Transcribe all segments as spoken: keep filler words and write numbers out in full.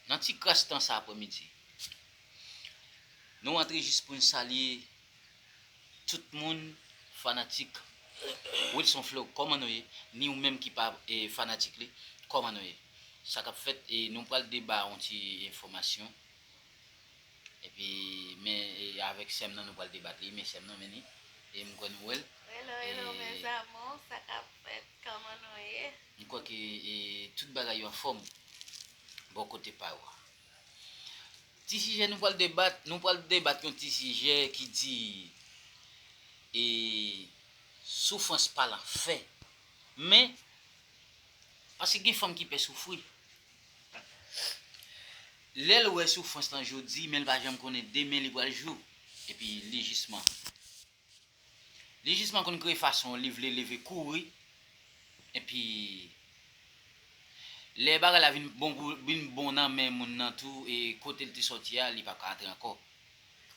Nan ti kras tan sa aprèmidi, nou antre jis pou n salye tout moun, fanatik Wilson Flow, kòman nou ye? Ni ou menm ki pa e, fanatik li, kòman nou ye? Sa k ap fèt, e nou pral deba yon ti enfòmasyon. Epi, men, e avèk sè m nan, nou pral debat li, men sè m nan, men ni, e m kwè nou wè l. Hello, hello, mes amours, sa k ap fèt? Kòman nou ye? M kwè ke e, tout bagay yo anfòm bò kote pa yo a. Ti sijè nou pral debat, nou pral debat yon ti sijè ki di e, soufrans pa lanfè. Men, paske gen fanm ki pè soufri. Lè l wè soufrans lan jodi, men l pa janm konnen demen li pral jou. Epi li jisman. Li jisman konn kreye fason li vle leve kouri. Epi lè bagay la vin bon, vin bon nan men moun nan tou, e kote l te sòti a, li pa ka antre ankò.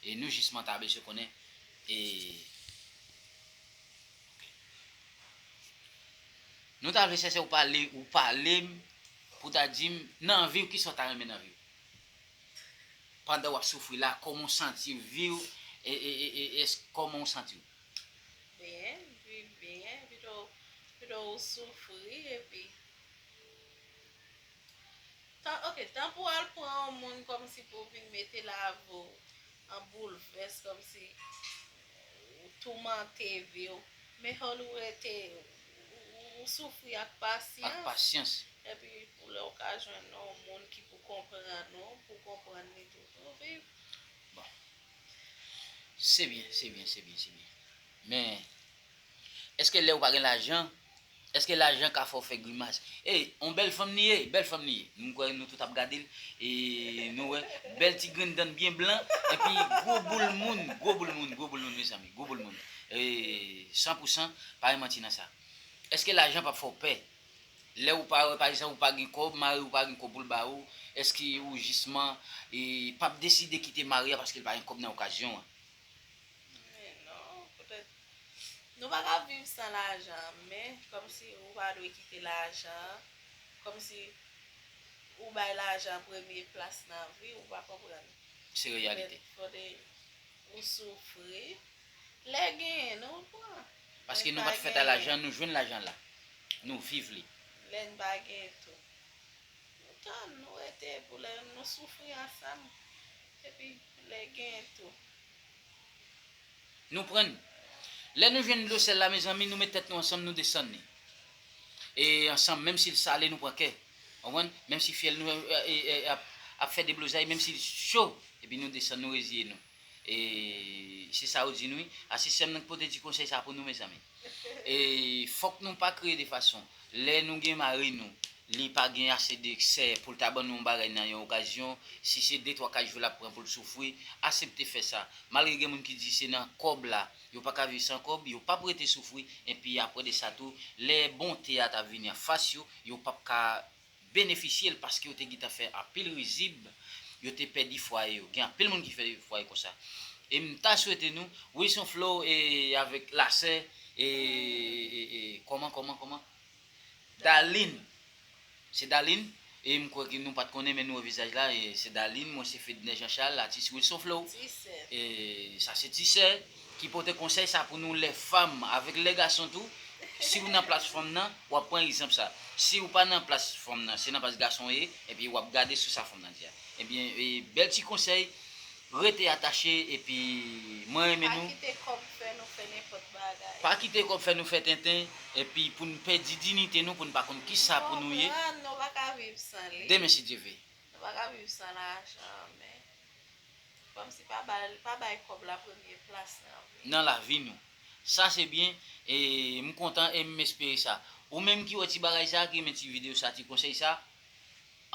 E nou jisman ta bezwen konnen. E nou ta vle chèche ou pale, ou pale m, pou ta di m, nan vi w, kisa w ta renmen nan vi w? Pandan w ap soufri la, kòman w santi vi w? E, e, e, e, es, kòman w santi w? Byen, viv byen, pito, pito ou soufri, epi tan, ok, tan pou al pran yon moun kòmsi pou vin mete lavi w an boulvès, kòmsi ou toumante vi w. Men fò w rete, ou, ou soufri ak pasyans. Ak pasyans. Epi pou lè w ka jwenn yon moun ki pou konprann ou, pou konprann li tou, pou viv. Bon. Se byen, se byen, se byen, se byen. Men, èske lè ou pa gen lajan, èske lajan ka fè w fè grimas? Ey, on bèl fanm li ye, bèl fanm li ye. M kwè nou tout ap gade l, e nou wè, bèl ti grenn dann byen blan, epi gwo boul moun, gwo boul moun, gwo boul moun, mezanmi, gwo boul moun. E, san pou san, pa gen manti nan sa. Èske lajan p ap fè w pè? Lè ou pa, pa egzanp, ou pa gen kòb, mari ou pa gen kòb pou l ba ou, èske ou jisman, e, p ap deside kite mari a paske l pa gen kòb nan okazyon an? Men non, poutèt nou pa ka viv san lajan, men kòmsi ou pa dwe kite lajan, kòmsi ou bay lajan premye plas nan vi w, ou pa konprann. Se reyalite. Fòde ou soufri. Lè genyen, nou pran. Paske nou pa t fèt a lajan, nou jwenn lajan la. Nou viv li. Lè n pa gen tou. Nou tann, nou rete pou lè nou soufri ansanm. Epi lè genyen tou. Nou pran. Lè nou jwenn dlo sèl la, mezanmi, nou met tèt nou ansanm, nou desann li. E ansanm, menm si l sale, nou pran kè. Konprann? Menm si fyèl nou e, e, e, ap, ap fè deblozay, menm si l cho, epi nou desann, nou reziye nou. E se sa yo di nou, wi. A, se sè m nan ki pote ti konsèy sa pou nou, mezanmi. E fòk nou pa kreye de fason. Lè nou gen mari nou, li pa gen ase de sè pou l ta ban nou yon bagay nan yon okazyon, si se de twa kat jou l ap pran pou l soufri, asepte fè sa. Malgre gen moun ki di se nan kòb la, yo pa ka viv san kòb, yo p ap rete soufri, epi apre de sa tou, lè bonte a t ap vini anfas yo, yo p ap ka benefisye l paske yo te gentan fè anpil rizib, yo te pèdi fwaye yo. Gen anpil moun ki fè fwaye konsa. E m ta swete nou, Wilson Flow e avèk lasè, e, e, e, kòman, kòman, kòman? Darline. Se Darline. E m kwè ke nou pa t konnen, men nou wè vizaj la. E se Darline, mwen se Fedner Jean Charles, atis Wilson Flow. Ti sè. E sa se ti sè ki pote konsèy sa pou nou lè fanm avèk lè gason tou. Si w nan plas fanm nan, w ap pran egzanp sa. Si w pa nan plas fanm nan, se nan plas gason w ye, epi w ap gade sou sa fanm nan di a. Ebyen, e, bèl ti konsèy, rete atache, epi mwen renmen nou. Pa kite kòb fè nou fè nenpòt bagay. Pa kite kòb fè nou fè tenten, epi pou n pèdi diyite nou, pou n pa konn kisa pou nou ye. Konprann, nou pa ka viv san li. Demen, si Dye ve. Nou pa ka viv san lajan, men kòmsi pa bay, pa bay kòb la premye plas nan vi. Nan lavi nou. Sa se byen, e m kontan e m espere sa. Ou menm ki wè ti bagay sa, ki renmen ti videyo sa, ti konsèy sa,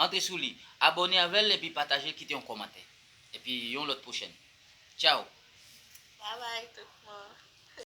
antre sou li, abòne avè l epi pataje l, kite yon kòmantè. Epi yon lòt pwochèn. Tchaw! Babay tout moun.